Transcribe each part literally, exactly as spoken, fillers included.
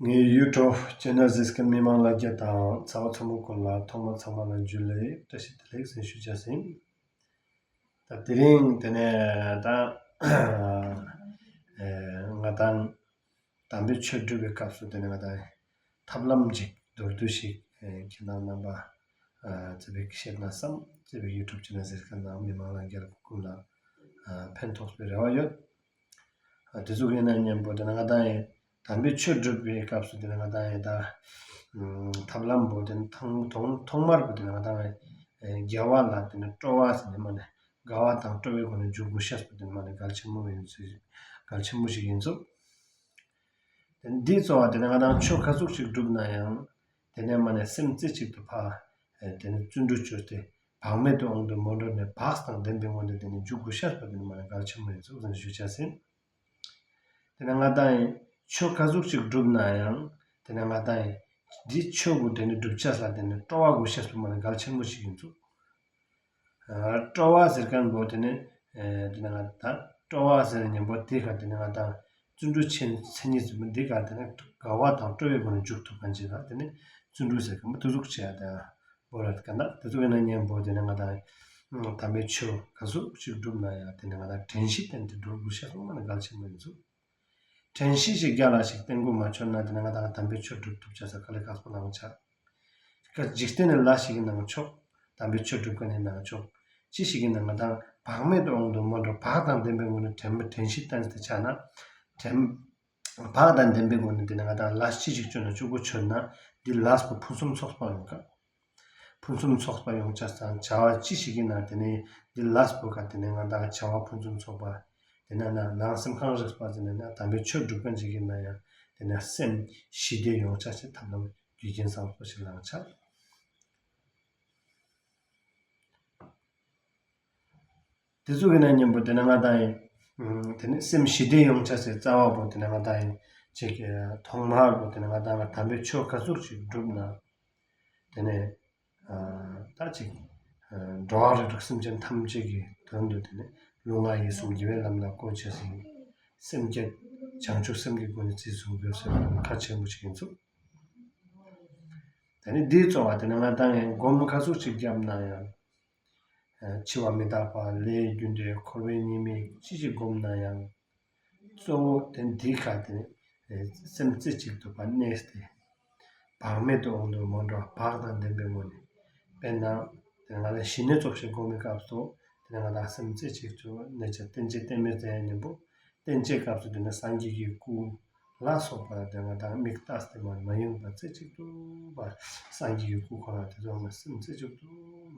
ངའི་ཡུ་ཊུབ་ཆེ་ནལ་གཟིགས་མཁན་མི་མང་ལ་རྒྱ་དང་ཚ་བ་ཚ་མོ་ཀུན་ལ་ཐོག་མ་ཚང་མ་ལ་འཇུ་ལེ་བཀྲ་ཤིས་བདེ་ལེགས་ཟེར་ཞུ་བྱ་ཟིན། ད་དེ་རིང་དེ་ནས་ད་ང་དང་དམ་པའི་ཆོས་སྒྲུབ་པའི་སྐབས་སུ་དེ་ནས་ང་དང་ཐབས་ལམ་ཅིག་མདོར་བསྡུས་ཤིག་ཁྱེད་རང་རྣམ་པ་ཚེ་བིག་ཤེར་ན་བསམ། ཚེ་བིག་ཡུ་ཊུབ་ཆེ་ནལ་གཟིགས་མཁན་དང་མི་མང་ལ་རྒྱ་ཀུན་ལ་ཕན་ཐོགས་པའི་རེ་བ་ཡོད། དེ་ཚོ་ཡིན་ན་མཉམ་པོ་དེ་ནས་ང་དང་ཡིན་དམ་པའི་ཆོས་སྒྲུབ་པའི་སྐབས་སུ་དེ་ནས་ང་དང་ཡིན་ད་ཐབས་ལམ་པོ་དེ་ནས་ཐོག་ཐོག་ཐོག་མར་པོ་དེ་ནས་ང་དང་ཡིན་དགེ་བ་ལ་དེ་ནས་སྤྲོ་བ་ཟེར་ནས་མ་ནས་དགའ་བ་དང་སྤྲོ་བའི་སྒོ་ནས་འཇུག་དགོས་ཤེས་པོ་དེ་ནས་མ་ནས་གལ་ཆེན་མོ་ཡིན་ཚུལ་གལ་ཆེན་མོ་ཞིག་ཡིན་ཚུལ། དེ་འདིའི་གཙོ་བ་དེ་ནས་ང་དང་ཆོས་ག་ཟུག་ཅིག་བསྒྲུབ་ན་ཡང་དེ་ནས་མ་ནས་སེམས་རྩེ་གཅིག་ཏུ་ཕ་དེ་ནས་བརྩོན་འགྲུས་བྱས་ཏེ་བག་མེད་དུ་འོང་དུ་མ་འགྲོ་ནས་བག་དང་ལྡན་པའི་ངང་ནས་དེ་ནས་འཇུག་དགོས་ཤེས་པ་དེ་ནས་མ་ནས་གལ་ཆེན་མོ་ཡིན་ཚུལ་ཞུ་བྱ་ཟིན། དེ་ནས་ང་དང་ཡིན་ཆོས་ག་ཟུག་ཅིག་བསྒྲུབ་ན་ཡང་དེ་ནས་ང་དང་ཡིན་འདི་ཆོས་པོ་དེ་ནས་བསྒྲུབ་བྱ་ལ་དེ་ནས་སྤྲོ་བ་དགོས་ཤེས་པ་མ་ནས་གལ་ཆེན་མོ་ཞིག་ཡིན་ཚུལ། སྤྲོ་བ་ཟེར་མཁན་པོ་དེ་ནི་དེ་ནི་ང་ད་སྤྲོ་བ་ཟེར་ནི་མཉམ་པོ་དེ་ག་དེ་ནི་ང་ད་བརྩོན་འགྲུས་ཆེན་མཚན་ཉིད་ཟེར་མི་འདི་ག་དེ་ནི་དགའ་བ་དང་སྤྲོ་བའི་སྒོ་ནས་འཇུག་ཐུབ་མཁན་ཅིག་ལ་དེ་ནི་བརྩོན་འགྲུས་ཟེར་མཁན་པོ་དེ་ཟུག་བྱས་ཡ་དེ་བོ་ར་དེ་ག་ད་དེ་ཚོ་ཡིན་ན་མཉམ་པོ་དེ་ནི་ང་ད་དམ་པའི་ཆོས་ག་ཟུག་ཅིག་བསྒྲུབ་ན་ཡང་དེ་ནི་ང་ད་དྲན་ཤེས་བསྟེན་ཏེ་སྒྲུབ་དགོས་ཤེས་སོང་མ་ནི་གལ་ཆེན་པོ་ཡིན་ཚུལ། དྲན་ཤེས་ཤིག་རྒྱ་ལ་ཞིག་བསྟེན་དགོས་མ་ཆོད་ན་དེ་ནི་ང་ད་དམ་པའི་ཆོས་སྒྲུབ་ཐུབ་བྱ་ས་དཀའ་ལས་ཁག་པོ་ལང་ཆ། སྐད་འཇིག་རྟེན་ནི་ལ་ཞིག་ཡིན་ནའང་ཆོག་དམ་པའི་ཆོས་སྒྲུབ་མཁན་ཡིན་ནའང་ཆོག་ཅི་ཞིག་ཡིན་ན་ང་དང་བག་མེད་དུ་འོང་དུ་མ་འགྲོ་བག་དང་ལྡན་པའི་ངང་ནས་དྲན་པ་དྲན་ཤེས་བསྟེན་ཏེ་ཆགས་ན། དྲན། བག་དང་ལྡན་པའི་ངང་ནས་དེ་ནི་ང་དང་ལ་ཅི་ཞིག་བཅོས་ན་ཅུ་གུ་ཆོད་ན་འདི་ལས་པོ་ཕུན་སུམ་ཚོགས་པ་ཡོང་ག་ཕུན་སུམ་ཚོགས་པ་ཡོང་ཆ་དང་བྱ་བ་ཅི་ཞིག་ཡིན་ན་དེ་ནི་འདི་ལས་པོ་ག་དེ་ནི་ང་དང་བྱ་བ་ཕུན་སུམ་ཚོགས་པ། དེ་ན་ན་ནང་སེམས་ཁང་རེག་པ་ཟེར་ན་ན་དམ་པའི་ཆོས་སྒྲུབ་མཁན་ཅིག་ཡིན་ན་ཡང་དེ་ན་སེམས་ཞི་བདེ་ཡོང་ཆ་ཞིག་ཐབས་ལམ་རྒྱུ་རྐྱེན་བཟང་པོ་ཞིག་ལང་ཆ། དེ་ཚོ་གི་ན་མཉམ་པོ་དེ་ན་ང་དང་ཡིན། དེ་ནི་སེམས་ཞི་བདེ་ཡོང་ཆ་ཟེར་རྩ་བ་པོ་དེ་ན་ང་དང་ཡིན། ཅིག་ཐོག་མར་པོ་དེ་ན་ང་དང་ང་དམ་པའི་ཆོས་ག་ཟུག་ཅིག་བསྒྲུབ་ན། དེ་ནས་ད་ཅིག་འགྲོ་བ་རིགས་དྲུག་སེམས་ཅན་ཐམས་ཅད་ཀྱི་དོན་དུ་དེ་ནས་ལུས་ངག་ཡིད་གསུམ་དགེ་བའི་ལམ་ལ་བཀོལ་བྱས་ཟིན། སེམས་བསྐྱེད་བྱང་ཆུབ་སེམས་ཀྱི་སྒོ་ནས་རྩིས་སུ་འབེབས་ཟེར་བ་ཁ་ཆེན་པོ་ཞིག་ཡིན་ཚུལ། དེ་ནས་འདིའི་གཙོ་བ་དེ་ནི་ང་དང་ངས་སྒོམ་ག་ཟུག་ཅིག་བརྒྱབ་ན་ཡང་། འཆི་བ་མི་རྟག་པ་ལས་རྒྱུ་འབྲས་འཁོར་བའི་ཉེས་དམིགས་ཅི་ཞིག་བསྒོམ་ན་ཡང་། གཙོ་བོ་དེ་འདིའི་ཁ་དེ་སེམས་རྩེ་གཅིག་ཏུ་ཕར་གནས་ཏེ། བག་མེད་དུ་འོང་དུ་མ་འགྲོ་བག་དང་ལྡན་པའི་ངང་ནས། དཔེར་ན། དེ་ང་ལ་ཞི་གནས་ཚོགས་ཞིག་སྒོམ་པའི་སྐབས་སུ། དེ་ང་ལ་སེམས་རྩེ་གཅིག་ཏུ་གནས་བྱ་རྟེན་བཅས་རྟེན་མེད་མཛད་ཡ་མཉམ་པོ། རྟེན་བཅས་སྐབས་སུ་དེ་ནི་སངས་རྒྱས་ཀྱི་སྐུ་ལ་སོགས་པ་དེ་ང་དང་མིག་ལྟ་སྟེ་མ་མ་ཡེངས་པ་རྩེ་གཅིག་ཏུ་བ་སངས་རྒྱས་ཀྱི་སྐུ་ཁོ་ན་དེ་ཚོ་ང་སེམས་རྩེ་གཅིག་ཏུ་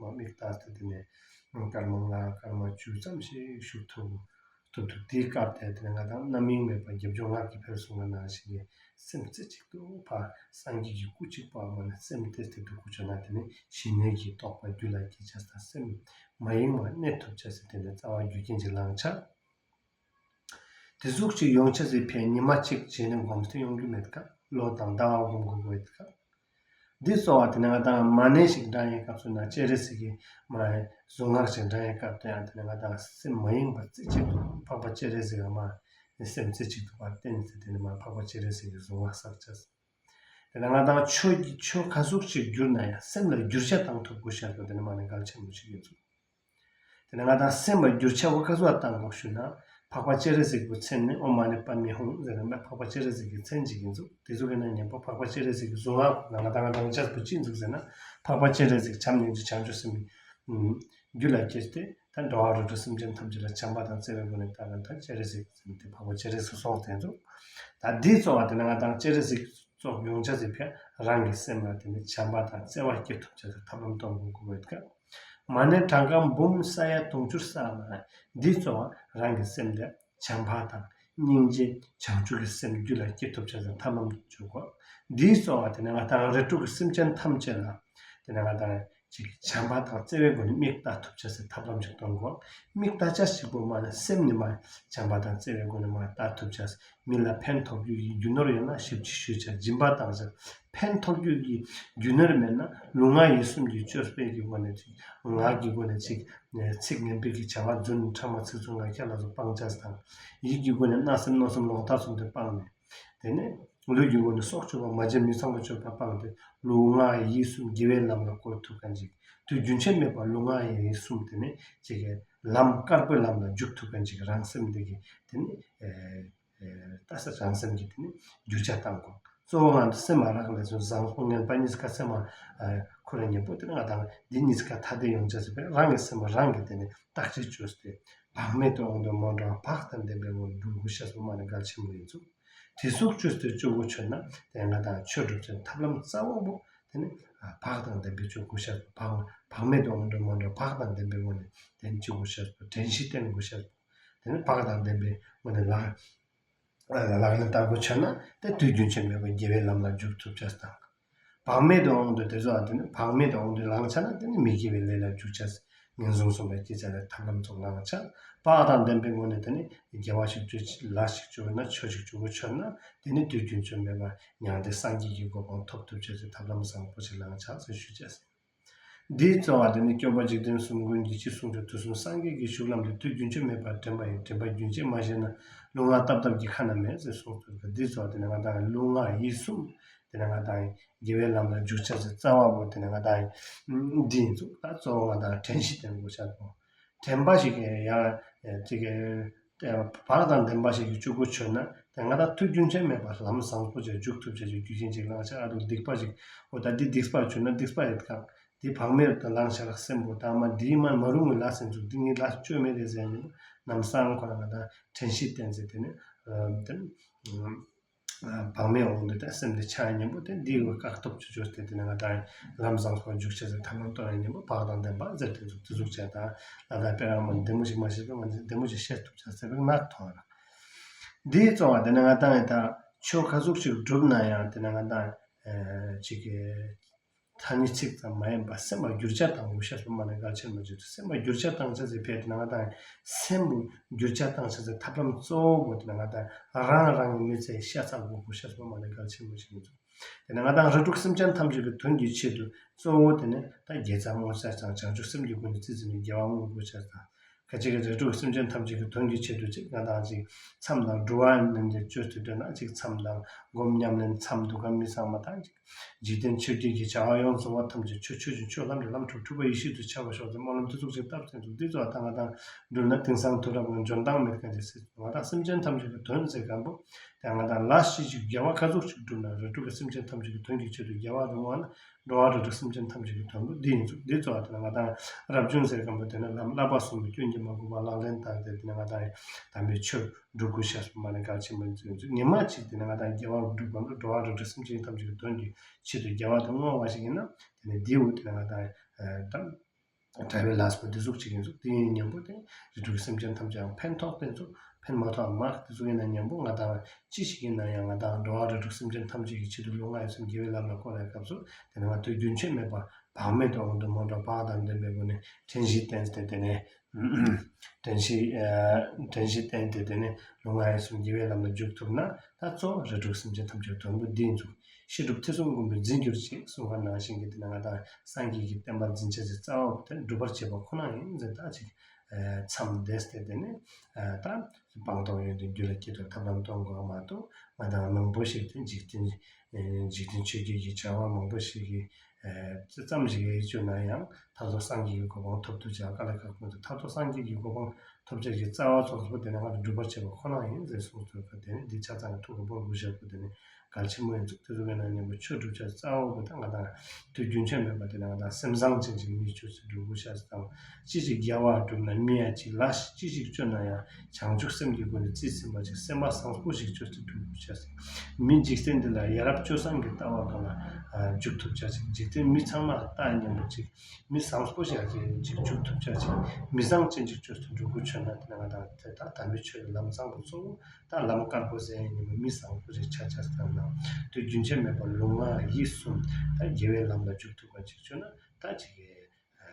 མ་མིག་ལྟ་སྟེ་དེ་ནས་སྐར་མ་ལྔ་སྐར་མ་བཅུ་ཙམ་ཞིག་བཞུགས་ཐུབ། ཐུབ་ཐུབ་དེའི་སྐབས་དེ་དེ་ནས་ང་དང་རྣམ་གཡེང་མེད་པ་རྒྱབ་ལྗོངས་ངག་གི་ཕེབས་སོང་བ་ནང་བཞིན་གྱི་སེམས་རྩེ་གཅིག་ཏུ་བ་སངས་རྒྱས་ཀྱི་སྐུ་གཅིག་པ་མ་ནས་སེམས་གཏད་དེ་འདུག་དགོས་བྱུང་ན་དེ་ནི་ཞི་གནས་ཀྱི་རྟོགས་པ་རྒྱུད་ལ་སྐྱེ་ཆ་དང་སེམས་མ་ཡེངས་པ་གནས་ཐུབ་ཆ་ཟེར་དེ་ནི་རྩ་བ་རྒྱུ་རྐྱེན་གྱི་ལང་ཆ། དེ་ཟུག་ཅིག་ཡོང་ཆ་ཟེར་ཕན་ཉི་མ་གཅིག་བྱས་ནས་སྒོམ་སྟེ་ཡོང་རྒྱུ་མེད་ཀ་ལོ་དང་ཟླ་བ་སྒོམ་དགོས་དགོས་ཀ་འདི་གཙོ་བ་དེ་ནི་ང་དང་མ་ཎི་ཞིག་འདྲ་ཡིན་སྐབས་སུ་ན་སྤྱན་རས་གཟིགས་ཀྱི་མ་གཟུངས་སྔགས་ཤིག་འདྲ་ཡིན་སྐབས་དེ་ཡང་དེ་ནི་ང་དང་སེམས་མ་ཡེངས་པ་རྩེ་གཅིག་ཏུ་འཕགས་པ་སྤྱན་རས་གཟིགས་ལ་མ་ནི་སེམས་རྩེ་གཅིག་ཏུ་བ་བརྟེན་ཏེ་དེ་ནི་མ་འཕགས་པ་སྤྱན་རས་གཟིགས་ཀྱི་གཟུངས་སྔགས་བསགས་བྱས། དེ་ནས་ང་དང་ཆོས་ཀྱི་ཆོས་ག་ཟུག་ཅིག་བསྒྱུར་ན་ཡང་སེམས་ལ་བསྒྱུར་བྱ་བཏང་ཐུབ་དགོས་ཤེས་དེ་ནི་མ་ནི་གལ་ཆེན་པོ་ཞིག་ཡིན་ཚུལ། དེ་ནས་ང་དང་སེམས་ལ་བསྒྱུར་བྱ་བོ་ག་ཟུག་བཏང་དགོས་ཞུ་ན། འཕགས་པ་སྤྱན་རས་གཟིགས་ཀྱི་མཚན་ནི་ཨོཾ་མ་ཎི་པདྨེ་ཧཱུྃ་ཟེར་ནས་འཕགས་པ་སྤྱན་རས་གཟིགས་ཀྱི་མཚན་ཅིག་ཡིན་ཚུལ། དེ་ཚོ་གི་ནང་ཉན་པོ་འཕགས་པ་སྤྱན་རས་གཟིགས་ཀྱི་གཟུངས་སྔགས་ལ་ང་དང་ང་དང་ཅག་པུ་ཅི་ཡིན་ཚུལ་ཟེར་ན། འཕགས་པ་སྤྱན་རས་གཟིགས་བྱམས་སྙིང་རྗེ་བྱང་ཆུབ་སེམས་རྒྱུད་ལ་སྐྱེས་ཏེ། ད་འགྲོ་བ་རིགས་དྲུག་སེམས་ཅན་ཐམས་ཅད་ལ་བྱམས་པ་དང་བརྩེ་བའི་སྒོ་ནས་ད་ག་ད་སྤྱན་རས་གཟིགས་ཟེར་ནས་དེ་འཕགས་པ་སྤྱན་རས་གཟིགས་སོགས་དེ་ཚོ། ད་འདིའི་གཙོ་བ་དེ་ནི་ང་དང་སྤྱན་རས་གཟིགས་སོགས་ཡོང་ཆ་ཟེར་ཕན་རང་གི་སེམས་ལ་དེ་ནི་བྱམས་པ་དང་བརྩེ་བ་སྐྱེ་ཐུབ་ཆ་ཟེར་ཐབས་ལམ་གཏོང་དགོས་དགོས་ཀ་མ་ཎི་གྲངས་ཀ་འབུམ་ས་ཡ་དུང་ཕྱུར་བསགས་ན་འདིའི་གཙོ་བ་རང་གི་སེམས་ལ་བྱམས་པ་དང་སྙིང་རྗེ་བྱང་ཆུབ་ཀྱི་སེམས་རྒྱུད་ལ་སྐྱེ་ཐུབ་ཆ་ཟེར་ཐབས་ལམ་བྱུང་གོ་འདིའི་གཙོ་བ་དེ་ནི་ང་དང་རིགས་དྲུག་གི་སེམས་ཅན་ཐམས་ཅད་ལ་དེ་ནི་ང་དང་ཅིག་བྱམས་པ་དང་བརྩེ་བའི་སྒོ་ནས་མིག་ལྟ་ཐུབ་ཆ་ཟེར་ཐབས་ལམ་ཅིག་གཏོང་དགོས། མིག་ལྟ་ཆ་ཞིག་པོ་མ་ནི་སེམས་ནི་མ་བྱམས་པ་དང་བརྩེ་བའི་སྒོ་ནས་མ་ལྟ་ཐུབ་ཆ་ཟེར་མི་ལ་ཕན་ཐོགས་རྒྱུ་ཡི་རྒྱུ་ནོར་ཡོད་ན་ཞིབ་ཅིག་ཞུས་ཆ་སྦྱིན་པ་བཏང་ཆ་ཕན་ཐོགས་རྒྱུ་ཡི་རྒྱུ་ནོར་མེད་ན་ལུས་ངག་ཡིད་གསུམ་གྱི་སྤྱོད་པའི་གི་སྒོ་ནས་ཅིག་ངག་གི་སྒོ་ནས་ཅིག་ཚིག་ངན་པའི་གི་བྱ་བ་རྫུན་ཕྲ་མ་ཚིག་རྩུབ་ངག་འཁྱལ་ལ་སོགས་སྤང་ཆ་དང་ཡིད་ཀྱི་སྒོ་ནས་བརྣབ་སེམས་གནོད་སེམས་ལོག་ལྟ་གསུམ་དེ་སྤངས་ནས་དེ་ནས། ལུས་ཀྱི་སྒོ་ནས་སྲོག་གཅོད་པ། མ་བྱིན་མི་ཚངས་པར་སྤྱོད་པ་སྤངས་ཏེ་ལུས་ངག་ཡིད་གསུམ་དགེ་བའི་ལམ་ལ་བཀོལ་ཐུབ་མཁན་ཅིག་དུས་རྒྱུན་ཆད་མེད་པར་ལུས་ངག་ཡིད་གསུམ་དེ་ནི་ཅིག་གི་ལམ་དཀར་པོའི་ལམ་ལ་འཇུག་ཐུབ་མཁན་ཅིག་རང་སེམས་དེ་གི་དེ་ནི་ལྟ་ས་རང་སེམས་ཀྱི་དེ་ནི་རྒྱུ་ཆ་བཏང་དགོས། གཙོ་བོ་ང་ཚོ་སེམས་མ་རག་ལས་སུ་བཟང་པོ་ངན་པ་གཉིས་ཀ་སེམས་མ་ཁུར་ཉེན་པོ་དེ་ནི་ང་དང་འདི་གཉིས་ཀ་ཐ་དད་ཡོང་ཆ་ཟེར་བས་རང་གི་སེམས་མ་རང་གི་དེ་ནི་བརྟག་དཔྱད་བཅོས་ཏེ་བག་མེད་དུ་འོང་དུ་མ་འགྲོ་བ་བག་དང་ལྡན་པའི་ངང་ནས་སྒྲུབ་དགོས་ཤེས་པོ་མ་ནི་གལ་ཆེན་པོ་ཡིན་ཚུལ། དེ་སོགས་བཅོས་ཏེ་སྤྱོད་གོ་ཆོད་ན་དེ་ང་དང་ཆོས་སྒྲུབ་ཚེ་ཐབས་ལམ་རྩ་བ་པོ་དེ་ནི་བག་དང་ལྡན་པའི་སྤྱོད་གོ་ཤེས་པོ་བག་བག་མེད་དུ་འོང་དུ་མ་འགྲོ་བ་བག་དང་ལྡན་པའི་ངང་ནས་དེ་ནི་སྤྱོད་གོ་ཤེས་པོ་དྲན་ཤེས་བསྟེན་གོ་ཤེས་པོ་དེ་ནི་བག་དང་ལྡན་པའི་ངང་ནས་ལག་ལག་ལེན་བསྟར་དགོས་ཆོད་ན་དེ་དུས་རྒྱུན་ཆད་མེད་པར་དགེ་བའི་ལམ་ལ་འཇུག་ཐུབ་ཆ་དང་། བག་མེད་དུ་འོང་དུས་དེ་ཚོ་ཨ་དེ་ནི་བག་མེད་དུ་འོང་དུས་ལངས་ཆ་ན་དེ་ནི་མི་དགེ་བའི་ལས་ལ་འཇུག་ཆ། ངན་སོང་གསུམ་ལ་སྐྱེ་ཆ་ལ་ཐབས་ལམ་ཚོགས་ལངས་ཆ། བག་དང་ལྡན་པའི་ངང་ནས་དེ་ནི་དགེ་བ་ཞིག་སྤྱོད་ལ་ཞིག་སྤྱོད་ན་ཆོས་ཞིག་སྤྱོད་དགོས་ཆོད་ན་དེ་ནི་དུས་རྒྱུན་ཆད་མེད་པར་མྱང་འདས་སངས་རྒྱས་ཀྱི་གོ་འཕང་ཐོབ་ཐུབ་ཆ་ཟེར་ཐབས་ལམ་བཟང་པོ་ཞིག་ལངས་ཆ་ཟེར་ཞུ་ཆ་ཟེར། འདིའི་རྩ་བ་དེ་ནི་སྐྱོབ་པ་འཇིག་རྟེན་གསུམ་མགོན་གྱི་སྤྱི་གསུང་ཆོས་དུས་གསུམ་སངས་རྒྱས་ཀྱི་བཞུགས་ལམ་དེ་དུས་རྒྱུན་ཆད་མེད་པར་དྲན་པ་ཡིན། དྲན་པ་རྒྱུན་ཆད་མ་ཤེས་ན་ལུས་ངག་རྟབ་རྟབ་ཀྱི་ཁ་ན་མེད་ཟེར་གསུངས་ཚུལ་ག་འདིའི་རྩ་བ་དེ་ནི་ང་དང་ལུས་ངག་ཡིད་གསུམ་དེ་ནི་ང་དང་དགེ་བའི་ལམ་ལ་འཇུག་ཆ་ཟེར་རྩ་བ་བོ་དེ་ནི་ང་དང་འདི་ཡིན་ཚུལ་ད་གཙོ་བོ་ང་དང་དྲན་ཤེས་བསྟེན་དགོས་ཤ་དགོས། དྲན་པ་ཞིག་ཡང་ཅིག་བག་དང་ལྡན་པ་ཞིག་གི་སྤྱོད་སྒོ་ཆོད་ན་དེ་ང་དང་དུས་རྒྱུན་ཆད་མེད་པར་ལམ་བཟང་པོ་ཅིག་འཇུག་ཐུབ་ཆ་ཞིག་རྒྱུ་རྐྱེན་ཅིག་ལངས་ཆ་ཨ་དུ་སྡིག་པ་ཞིག་འོ་ད་འདི་སྡིག་པ་བྱུང་ན་སྡིག་པ་ཡོད་གང་འདི་བག་མེད་དུ་ལངས་ཆ་ལ་སེམས་པོ་དང་མ་འདིའི་མ་མ་རུང་བའི་ལ་སེམས་ཚུགས་འདི་ངའི་ལ་སྤྱོད་མེད་རེད་ཟེར་ནས་ནམ་སང་ཁོ་རང་ང་དང་དྲན་ཤེས་བསྟེན་ཚེ་དེ་ནི་དེ་བག་མེད་འོང་དུས་ད་སེམས་དེ་ཆགས་ཉེན་པོ་དེ་འདི་བཀག་ཐབས་ཆུ་ཆོས་དེ་དེ་ནི་ང་དང་ལམ་བཟང་པོ་འཇུག་ཆ་ཟེར་ཐབས་ལམ་གཏོང་ཡ་ཉེན་པོ་བག་དང་ལྡན་པ་ཟེར་དེ་ཚོ་དེ་ཚོ་བྱས་དང་ལ་དྭགས་དཔེ་རང་མ་བདེ་མོ་ཞིག་མ་ཤེས་པ་ང་ཚོ་བདེ་མོ་ཞིག་ཤེས་ཐུབ་ཆ་ཟེར་བའི་ངག་ཐོང་ར། འདིའི་རྩ་བ་དེ་ནི་ང་དང་ཡི་ད་ཆོས་ག་ཟུག་ཞིག་བསྒྲུབ་ན་ཡང་དེ་ནི་ང་དང་ཅིག་གི་ཐ་སྙད་ཚིག་ཙམ་མ་ཡིན་པར་སེམས་པ་བསྒྱུར་བཅོས་བཏང་དགོས་ཤེས་པ་མ་ནི་གལ་ཆེན་པོ་ཅིག་སེམས་པ་བསྒྱུར་བཅོས་བཏང་ཆ་ཟེར་ཕེ་དེ་ནང་དང་སེམས་པ་བསྒྱུར་བཅོས་བཏང་ཆ་ཟེར་ཐབས་ལམ་གཙོ་བོ་དེ་ནང་དང་རང་རང་གི་མི་ཚེ་ཤ་ཚ་དགོས་དགོས་ཤེས་པ་མ་ནི་གལ་ཆེན་པོ་ཞིག་ཡིན་ཚུལ། དེ་ནང་དང་རིགས་དྲུག་སེམས་ཅན་ཐམས་ཅད་ཀྱི་དོན་གྱི་ཆེད་དུ་གཙོ་བོ་དེ་ནི་ད་དགེ་རྩ་བསྔོ་ཆ་དང་བྱང་ཆུབ་སེམས་ཀྱི་སྒོ་ནས་རྩིས་ཟིན་ནས་དགེ་བ་བསྔོ་དགོས་ཆ་དང་། ཁ་ཅིག་གིས་རིགས་དྲུག་སེམས་ཅན་ཐམས་ཅད་ཀྱི་དོན་གྱི་ཆེད་དུ་ཅིག་ང་དང་ཅིག་མཚམས་དང་འགྲོ་བ་ནན་ཏན་བཅོས་ཏེ་འདོད་ན་ཅིག་མཚམས་དང་སྒོམ་ཉམས་ལེན་མཚམས་འདུ་ཁང་མི་ཚང་མ་དང་ཅིག་འཇིག་རྟེན་ཆོས་བརྒྱད་ཀྱི་བྱ་བ་ཡོངས་སུ་བ་ཐམས་ཅད་ཆོས་ཆོས་ཅན་ཆོས་ལམ་རེ་ལམ་དྲུག་འཁྲུལ་པ་ཡེ་ཤེས་སུ་འཆར་བར་ཤོག་ཟེར་སྨོན་ལམ་དེ་ཚོགས་ཅིག་བཏབ་ཚེ་འདུག་འདི་ཚོ་ད་ང་དང་འགྲུལ་ན་དེང་སང་དུས་རབས་ཀྱི་འཇོན་ཐང་མེད་མཁན་ཅིག་སྲིད་ང་དང་སེམས་ཅན་ཐམས་ཅད་ཀྱི་དོན་ཟེར་མཁན་པོ་དེ་ང་དང་ལ་ཤི་ཅིག་དགེ་བ་ག་ཚོད་ཅིག་བསྒྲུབ་ན་རིགས་དྲུག་གི་སེམས་ཅན་ཐམས་ཅད་ཀྱི་དོན་གྱི་ཆེད་དུ་དགེ་བ་རུང་བ་ན། འགྲོ་བ་རིགས་དྲུག་སེམས་ཅན་ཐམས་ཅད་ཀྱི་དོན་དུ་འདི་ཡིན་ཚུལ་འདི་གཙོ་བོ་དེ་ནི་ང་དང་རབ་བྱུང་ཟེར་མཁན་པོ་དེ་ནི་ལམ་བསླབ་པ་གསུམ་པོ་སྐྱོན་གྱིས་མ་གོས་པ་ལག་ལེན་བསྟར་ཏེ་དེ་ནི་ང་དང་དམ་པའི་ཆོས་སྒྲུབ་དགོས་ཤེས་པ་མ་ནི་གལ་ཆེན་པོ་ཡིན་ཚུལ་ཉི་མ་གཅིག་དེ་ནི་ང་དང་དགེ་བ་སྒྲུབ་པ་འགྲོ་བ་རིགས་དྲུག་སེམས་ཅན་ཐམས་ཅད་ཀྱི་དོན་གྱི་ཆེད་དུ་དགེ་བ་དེ་བསྔོ་བ་ཞིག་ཡིན་ན་དེ་ནི་འདི་འུ་དེ་ནི་ང་དང་དམ་གྲྭ་པའི་ལགས་པོ་འདི་གཟུགས་ཅིག་ཡིན་གཟུགས་དེ་ཡིན་སྙམ་པོ་དེ་རིགས་དྲུག་སེམས་ཅན་ཐམས་ཅད་ཡང་ཕན་ཐོགས་དེ་ཚོ་ཕན་མ་ཐོགས་མ་དེ་ཚོ་ཡིན་ན་སྙམ་པོ་ང་དང་ཅི་ཞིག་ཡིན་ན་ཡང་ང་དང་འགྲོ་བ་རིགས་དྲུག་སེམས་ཅན་ཐམས་ཅད་ཀྱི་ཆེད་དུ་ལུས་ངག་ཡིད་གསུམ་དགེ་བའི་ལམ་ལ་བཀོལ་བའི་སྐབས་སུ་དེ་ནི་ང་དུས་རྒྱུན་ཆད་མེད་པར་བག་མེད་དུ་འོང་དུ་མ་འགྲོ་བག་དང་ལྡན་པའི་སྒོ་ནས་དྲན་ཤེས་བསྟེན་ཏེ་དེ་ནས་དྲན་ཤེས་དྲན་ཤེས་བསྟེན་ཏེ་དེ་ནས་ལུས་ངག་ཡིད་གསུམ་དགེ་བའི་ལམ་ལ་འཇུག་ཐུབ་ན་ད་གཙོ་བོ་རིགས་དྲུག་སེམས་ཅན་ཐམས་ཅད་དོན་དུ་བདེན་འཛུགས། བཤད་སྒྲུབ་ཐེ་ཚོམ་སྒོམ་པས་འཛིན་གྱུར་ཅིག་གསུངས་པ་ནང་བཞིན་གྱི་དེ་ནི་ང་དང་སངས་རྒྱས་ཀྱི་བསྟན་པ་འཛིན་བྱེད་ཀྱི་རྩ་བ་དེ་སྒྲུབ་པར་བྱེད་པ་ཁོ་ན་ཡིན་ཟེར་ད་ཅིག་མཚམས་བསྡད་དེ་དེ་ནི་ད་སྤངས་རྟོགས་ཡོན་ཏན་རྒྱུད་ལ་སྐྱེ་དགོས་ཐབས་ལམ་གཏོང་དགོས་མ་གཏོགས་ང་དང་མང་པོ་ཞིག་དེ་འཇིག་རྟེན་འཇིག་རྟེན་ཆོས་བརྒྱད་ཀྱི་བྱ་བ་མང་པོ་ཞིག་གི་ཙམ་ཞིག་ཡིད་དཔྱོད་ན་ཡང་མཐར་ཐུག་སངས་རྒྱས་ཀྱི་གོ་འཕང་ཐོབ་ཐུབ་བྱ་དཀའ་ལས་ཁག་པོ་འདུག་མཐར་ཐུག་སངས་རྒྱས་ཀྱི་གོ་འཕང་ཐོབ་བྱ་གི་རྩ་བ་ཚོགས་པོ་དེ་ནི་ང་དང་སྒྲུབ་པར་བྱེད་པ་ཁོ་ན་ཡིན་ཟེར་གསུངས་ཚུལ་ག་དེ་ནི་འདི་ཆ་ཚང་གི་ཐུགས་ཀྱི་བོར་དགོས་ཤེས་པོ་དེ་ནི་གལ་ཆེན་པོ་ཡིན་ཚུལ་དེ་ཚོ་བས་ན་སྙམ་པའི་ཆོས་སྒྲུབ་བྱ་རྩ་བ་པོ་དང་ང་དང་དུས་རྒྱུན་ཆད་མེད་པ་དེ་ནི་ང་དང་སེམས་བཟང་ཅན་ཅིག་མི་ཆོས་སུ་སྒྲུབ་དགོས་ཤ་ཟེར་དང་ཅི་ཞིག་དགེ་བ་བསྒྲུབ་ན་མི་ཡ་ཅིག་ལ་ཅི་ཞིག་སྤྱོད་ན་ཡང་བྱང་ཆུབ་སེམས་ཀྱི་སྒོ་ནས་རྩིས་ཟིན་པ་ཅིག་སེམས་པ་བཟང་པོ་ཞིག་ཆོས་སུ་སྒྲུབ་དགོས་ཤ་ཟེར། མི་འཇིག་རྟེན་འདི་ལ་ཡ་རབས་སྤྱོད་བཟང་གི་ལྟ་བ་སྒང་ལ་འཇུག་ཐུབ་བྱ་ཞིག་འཇིག་རྟེན་མི་ཚང་མ་ལྟ་སྙམ་པ་ཅིག་མི་བཟང་པོ་ཞིག་ཅིག་འཇུག་ཐུབ་བྱ་ཞིག་མི་བཟང་ཅན་ཅིག་ཆོས་སུ་འགྲོ་དགོས་ཆོད་ན་དེ་ནི་ང་དང་དེ་ལྟར་དམ་པའི་ཆོས་ཀྱི་ལམ་བཟང་པོ་གཙོ་བོ་ད་ལམ་དཀར་པོ་ཟེར་ཡིན་ནི་མི་བཟང་པོ་ཞིག་ཆ་ཆ་ཙམ་ན་དུས་རྒྱུན་ཆད་མེད་པར་ལུས་ངག་ཡིད་གསུམ་ད་དགེ་བའི་ལམ་ལ་འཇུག་ཐུབ་པ་ཅིག་ཆོད་ན་ད་ཅིག་གི་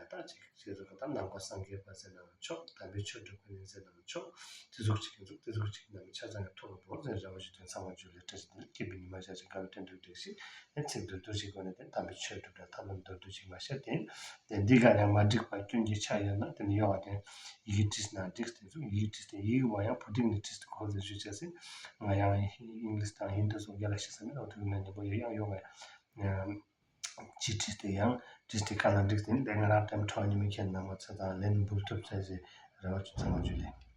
ད་ཅིག་ཅེས་སོགས་ཀྱི་ད་ནང་པ་སངས་རྒྱས་པ་ཟེར་ན་ཆོག་དམ་པའི་ཆོས་སྒྲུབ་པ་ཡིན་ཟེར་ན་ཆོག་དེ་ཟུག་ཅིག་ཡིན་ཚུལ་དེ་ཟུག་ཅིག་ནམ་ཆ་ཚང་གི་ཐུགས་ལ་བོར་ཟེར་རེ་བ་ཞུ་དོན་ཚང་མ་འཇུ་ལེ། བཀྲ་ཤིས་བདེ་ལེགས། སྐྱིད་པའི་ཉི་མ་ཞག་ཅིག་དགའ་བའི་འཕྲིན་སྒྲིག་སྒྲིག་ཞིག་ཨེ་ཚིག་མདོར་བསྡུས་ཤིག་སྒོ་ནས་དེ་དམ་པའི་ཆོས་སྒྲུབ་པའི་ཐབས་ལམ་མདོར་བསྡུས་ཤིག་མ་བཤད་དེ། དེ་འདི་ག་ནས་མ་འགྲིག་པ་སྐྱོན་གྱི་ཆ་ཡོད་ན་དེ་ནི་ཡོང་བ་དེ་ཡི་གེ་བྲིས་ན་འགྲིག་དེ་ཚོ་ཡི་གེ་བྲིས་ཏེ་ཡི་གེ་བ་ཡང་བོད་ཡིག་ནས་བྲིས་ཏེ་གོ་ཟེར་ཞུ་བྱས་ཟིན། ང་ཡང་ཨིང་ལིཤ་དང་ཧིན་དུ་སོགས་རྒྱ་ལ་ཤེས་ས་མེད་ལ་འོ་དེ་ནས་ཉེ་པོ་ཡོད་ཡང་ཡོང་བས། ཅི་བྲིས་ཏེ་ཡང་བྲིས་ཏེ་ག་ལ་འགྲིག་དེ་ནི་དེ་ང་རང་དེམ་ཁྲོ་ཉི་མ་ཁྱེད་རྣམ་པ་ཚོ་དང་ལན་འབུལ་ཐུབ་ཚེ་ཟེར་རེ་བ་ཅུ་ཚང་མ་ཇུ་ལེ།